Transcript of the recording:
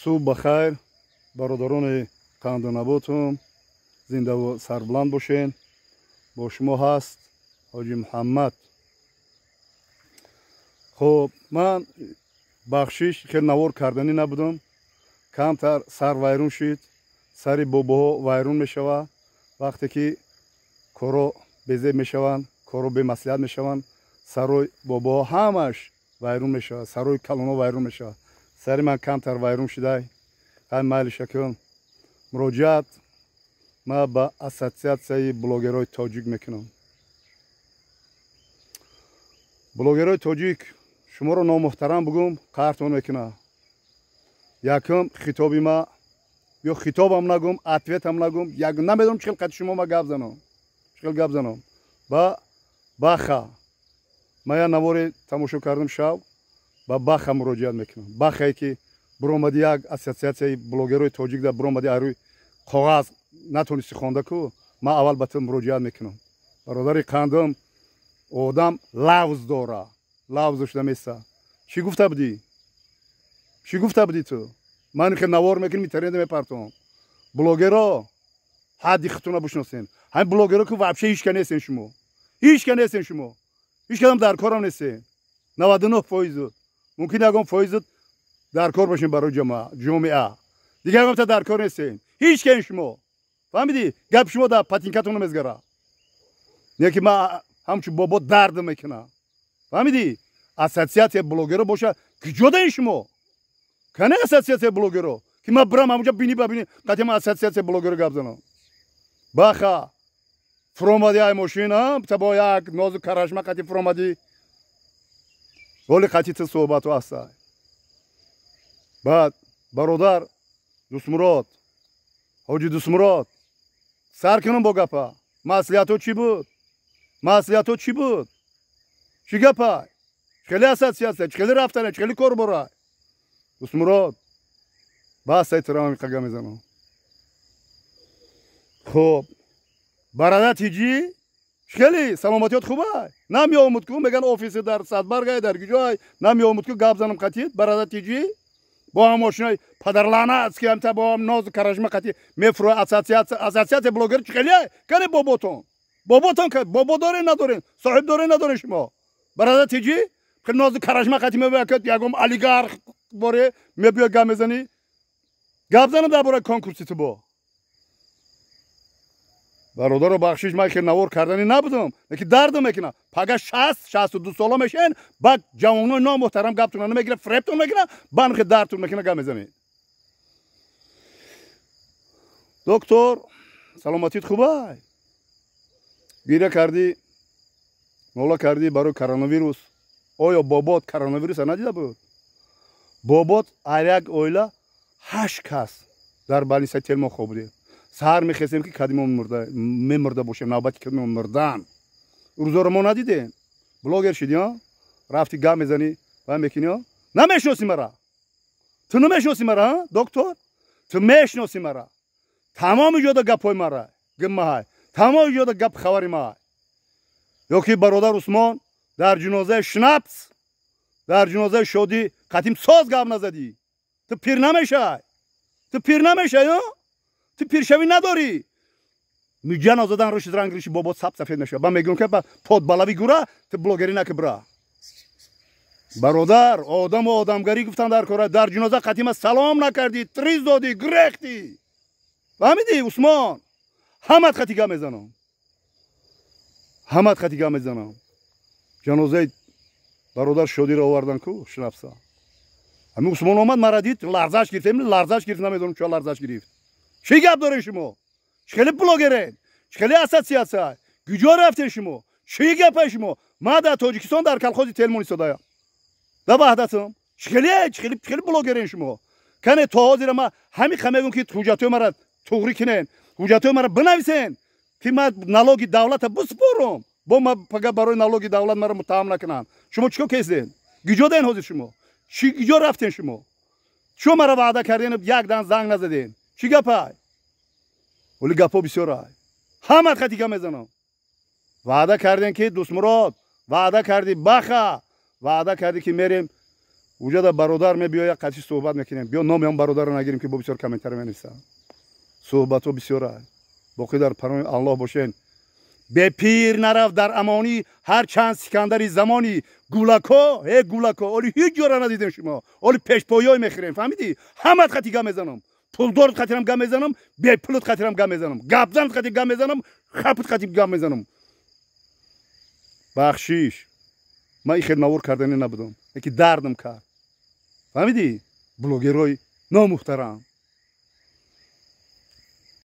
Субҳ бахайр, бародарони қанду-наботум, зиндаву сарбуланд бошен. Бо шумо ҳаст Ҳоҷи Муҳаммад. Хуб, ман бахшиш хел навор карданӣ набудам, камтар сар вайрон шид, сари бобоҳо вайрон мешавад вақте ки коро безеб мешаванд, коро бемаслиҳат мешаванд, сарои бобоҳо ҳамаш вайрон мешавад, сарои калонҳо вайрон мешавад. Сари ман камтар вайрон шидай, ҳай майли шакун. Муроҷиат ман ба ассотсиатсияи блогерҳои тоҷик мекунам. Блогерҳои тоҷик, шуморо номуҳтарам бугум, қаҳртон мекунад. Якум хитоби ма ё хитобам нагум, ответам нагум, як намедонам чӣ хел қати шумо ма гап занам, чӣ хел гап занам. Ба Баха ман як наворе тамошо кардам шав, ба Баха муроҷиат мекунам. Бахае ки буромади як ассотсиатсияи блогерҳои тоҷик да буромади арӯи коғаз натонисти хонда ку, ман аввал ба ту муроҷиат мекунам. Бародари қандум, одам лавз дора, лавз шуда меса. Чӣ гуфта будӣ? Чӣ гуфта будӣ ту? Ман хел навор мекунем, интернет мепартом. Блогеро ҳадди худтона бишносен. Ҳамин блогеро ки вообще ҳичка нестен шумо. Ҳичка нестен шумо. Ҳеч кадом дар корам нестен. 99%. Мумкин ягон фоизот дар кор бошем барои ҷомеа. Дигар ягон дар кор нестен. Ҳеч каен шумо. Фаҳмидӣ? Гап шумо дар патинкатон мезгара. Не ки ман ҳамчун бобо дард мекунам. Фаҳмидӣ? Ассотсиатсия блогеро боша, куҷо даин шумо? Кане ассотсиатсия блогеро? Ки ман бирам ҳамунҷа бини ба бини, қатъи ман ассотсиатсия блогеро гап занам. Баха, фуромади ай мошина, та бо як нозу карашма қатъи фуромади. Ҳоли қатъи ту суҳбату ҳастай. Баъд бародар Дустмурод, ҳоҷи Дустмурод, сар кунам бо гапа. Маслиҳатҳо чӣ буд? Маслиҳатҳо чӣ буд? Чӣ гапа? Хеле ассотсиатсия, хеле рафтане, хеле кор бора. Дустмурод, бас сай тура миқа гап мезанам. Хуб, бародар тиҷӣ, хеле саломатиёт хубай? Намеомуд ку, меган офиси дар Садбаргай, дар куҷой, намеомуд ку гап занам қатид, бародар тиҷӣ? Бо ҳам мошинаи падарланаст ки ҳамта бо ҳам нозу карашма қатӣ мефуро ассотсиатсия, ассотсиатсия блогер чӣ хеле? Кане боботон? Боботон ка бобо дорен надорен? Соҳиб дорен надорен шумо? Бародар тиҷӣ? Хеле нозу карашма қатӣ мебояд ки ягон олигарх боре мебиёд гап мезанӣ? Гап занам дар бораи конкурси ту бо. Бародаро бахшиш, ман хел навор карданӣ набудам, лекин дардам мекунам. Пага 60-62 сола мешен, баъд ҷавонои номуҳтарам гаптона намегирад, фиребтон мекунад, баъд хел дардтон мекунад, гап мезанед. Доктор, саломатит хубай? Гиря кардӣ, нола кардӣ барои коронавирус. Оё бобот коронавируса надида буд? Бобот ҳар як оила 8 кас дар балнисаи Телмо хоб будем. Саҳар мехестем ки кадимо мемурда бошем, навбати кадимо мурдан. Рӯзоро мо надидем. Блогер шидӣ, рафти гап мезанӣ, вай мекунӣ, намешиносӣ мара. Ту намешиносӣ мара, доктор? Ту мешиносӣ мара. Тамоми ҷода гапҳои мара, гиммаҳай. Тамоми ҷода гап хабари маҳай. Ё ки бародар Усмон дар ҷинозаи Шнапс, дар ҷинозаи Шодӣ қатим соз гап назадӣ. Ту пир намешай. Ту пир намешай, ту пиршавӣ надорӣ. Миҷа задан рӯши ранг рӯши бобот саб сафед мешавад. Ман мегӯям ки подбалави гура, ту блогерӣ наки бира. Бародар, одаму одамгарӣ гуфтан дар кора, дар ҷиноза қатима салом накардӣ, триз додӣ, гирехтӣ. Фаҳмидӣ, Усмон? Ҳамат қати гап мезанам. Ҳамат қати гап мезанам. Ҷанозаи бародар Шодиро овардан ку, Шнапса. Ҳамин Усмон омад, мара дид, ларзаш гирифт, ларзаш гирифт, намедонам чо ларзаш гирифт. Чӣ гап доред шумо? Чӣ хеле блогеред? Чӣ хеле ассотсиатсия? Куҷо рафтед шумо? Чӣ гапа шумо? Ман дар Тоҷикистон дар колхози Телмон истодаям. Дар Ваҳдатам. Чӣ хеле блогерен шумо? Кане то ҳозира ман ҳамин ха мегӯям ки ҳуҷҷатҳои мара туғрӣ кунен, ҳуҷҷатҳои мара бинависен, ки ман налоги давлата биспорам. Бо ман пага барои налоги давлат мара муттаҳам накунанд. Шумо чӣ кор кесден? Куҷо даен ҳозир шумо? Чӣ куҷо рафтен шумо? Чо мара ваъда карден, як дан занг назаден? Чӣ гапай? Оли гапҳо бисёрай. Ҳамат қати гап мезанам. Ваъда кардем ки Дустмурод, ваъда кардӣ Баха, ваъда кардӣ ки мерем Уҷада бародар мебиёя, қатъи суҳбат мекунем. Биё, номи он бародарро нагирем, ки бо бисёр комментарий менависам. Суҳбатҳо бисёра. Боқӣ дар паноҳи Аллоҳ бошен. Бепир нарафт дар амонӣ, ҳар чанд Сикандари замонӣ. Гулако, э гулако, оли ҳеҷ ҷора надидем шумо. Оли пешпоёй мехӯрем, фаҳмидӣ? Ҳамат хати гап мезанам. Пулдорт хатирам гап мезанам, бепулут хатирам гап мезанам, гапзанат хати гап мезанам, хапут хати гап мезанам. Бахшиш, ман ин хел навор кардани набудам, яки дардам кард, фаҳмидӣ? Блогерои номуҳтарам.